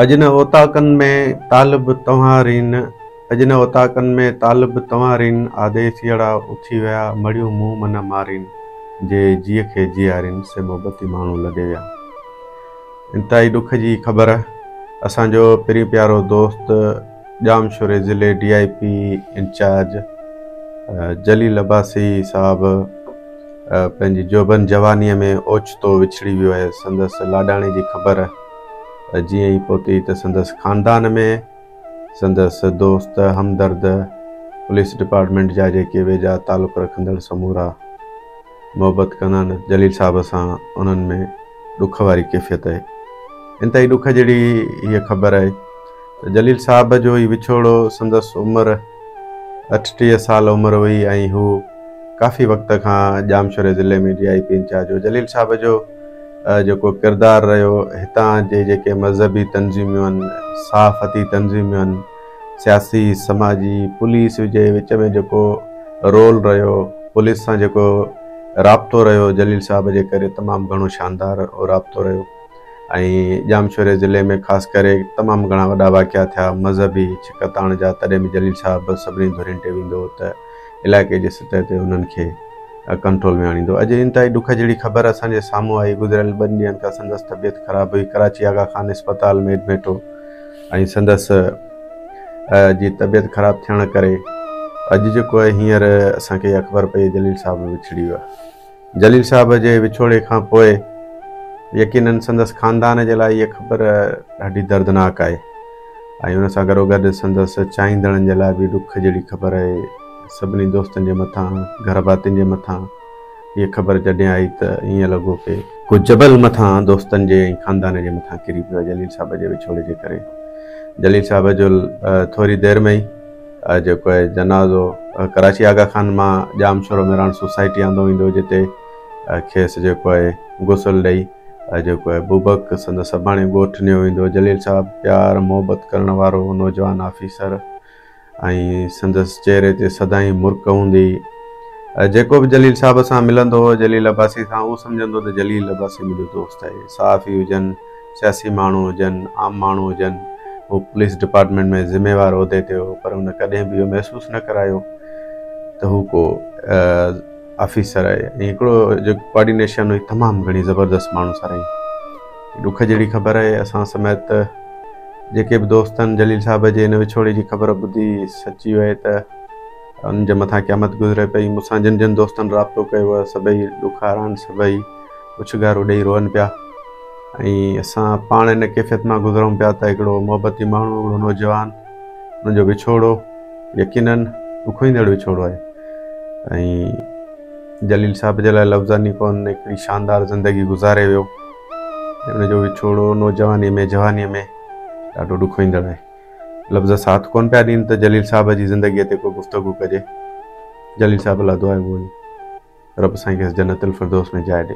اڄ نه اوطاقن ۾ طالب توهان اڄ نه اوطاقن ۾ طالب توهان آديسيئڙا اٿي ويا مڙيون مون من مارين جي جيء کي جيارين سي محبتي ماڻهو لڏي ويا. انتهائي ڏک جي خبر اسان جو پرين پيارو دوست ڄامشوري ضلعي D I P incharge Jalil Abbasi صاحب پنهنجي جوڀن جوانيء ۾ اوچتو وڇڙي ويو آهي. سندس لاڏاڻي جي خبر جيئن ئي پهتي ته سندس خاندان ۾ سندس دوست، همدرد، پوليس ڊپارٽمينٽ جا جيڪي ويجها تعلق رکندڙ سمورا محبت ڪندا آهن جليل صاحب سان انهن ۾ ڏک واري ڪيفيت آهي. انتهائي ڏک جهڙي هيء خبر آهي ته جليل صاحب جو هي وڇوڙو سندس عمر 38 سال عمر هئي ۽ هو ڪافي وقت کان ڄامشوري ضلعي ۾ ڊي I P incharge هو. جليل صاحب جو جيڪو ڪردار رهيو هتان جي جيڪي مذهبي تنظيميون آهن، صحافتي تنظيميون آهن، سياسي، سماجي، پوليس جي وچ ۾ جيڪو رول رهيو، پوليس سان جيڪو رابطو رهيو جليل صاحب جي ڪري تمام گهڻو شاندار رابطو رهيو ۽ ڄامشوري ضلعي ۾ خاص ڪري تمام گهڻا وڏا واقعا ٿيا مذهبي ڇڪتاڻ جا تڏهن به جليل صاحب سڀني ڌرين ٽي ويندو هو ته علائقي جي سطح تي انهن کي ڪنٽرول ۾ آڻيندو. اڄ انتهائي ڏک جهڙي خبر اسان جي سامهون آئي، گذريل ٻن ڏينهن کان سندس طبيعت خراب هئي، ڪراچي آغا خان اسپتال ۾ ايڊمٽ هو ۽ سندس جي طبيعت خراب ٿيڻ ڪري اڄ جيڪو آهي هينئر اسان کي اها خبر پئي جليل صاحب وڇڙي ويو آهي. جليل صاحب جي وڇوڙي کان پوء يقينن سندس خاندان جي لاء هيء خبر ڏاڍي دردناڪ آهي ۽ ان سان گڏوگڏ سندس چاهيندڙن جي لاء به ڏک جهڙي خبر آهي. سڀني دوستن جي مٿان، گهر ڀاتين جي مٿان هيء خبر جڏهن آئي ته ائين لڳو ڪي ڪو جبل مٿان دوستن جي ۽ خاندان جي مٿان ڪري پيو آهي جليل صاحب جي وڇوڙي جي ڪري. جليل صاحب جو ٿوري دير ۾ ئي جيڪو آهي جنازو ڪراچي آغا خان مان ڄامشورو ميراڻ سوسائٽي آندو ويندو جتي کيس جيڪو آهي غسل ڏئي جيڪو آهي بوبڪ سندس اباڻي ڳوٺ نيو ويندو. جليل صاحب پيار محبت ڪرڻ وارو نوجوان آفيسر ۽ سندس چهري تي سدائين مرڪ هوندي هئي. جيڪو به جليل صاحب سان ملندو هو جليل عباسي سان اهو سمجهندو ته جليل عباسي منهنجو دوست آهي. صحافي هجن، سياسي ماڻهو هجن، عام ماڻهو هجن، هو پوليس ڊپارٽمينٽ ۾ ذميوار عهدي تي هو پر هن ڪڏهن به اهو محسوس نه ڪرايو ته هو ڪو آفيسر آهي ۽ هڪڙو جيڪو ڪوآرڊينيشن هئي تمام گهڻي زبردست ماڻهو سان رهي. ڏک جهڙي خبر آهي اسان سميت جيڪي به دوستن جليل صاحب جي هن وڇوڙي جي خبر ٻڌي سچ اهو آهي ته انهن جي مٿان قيامت گذري پئي. مون سان جن جن دوستن رابطو ڪيو آهي سڀئي ڏکارا آهن سڀئي اوڇنگارون ڏئي روئن پيا ۽ اسان پاڻ ان ڪيفيت مان گذرون پيا ته هڪڙو محبتي ماڻهو هڪڙو نوجوان ان جو وڇوڙو يقينن ڏکوئيندڙ وڇوڙو آهي ۽ جليل صاحب جي لاء لفظ ئي ڪونهن هڪڙي شاندار زندگي گذاري ويو ان جو وڇوڙو نوجواني ۾ جواني ۾ ڏاڍو ڏکوئيندڙ آهي لفظ ساٿ ڪون پيا ڏين ته جليل صاحب جي زندگيء تي ڪو گفتگو ڪجي جليل صاحب لاء دعا گهري. رب سائين کيس جنت الفردوس ۾ جاء ڏي.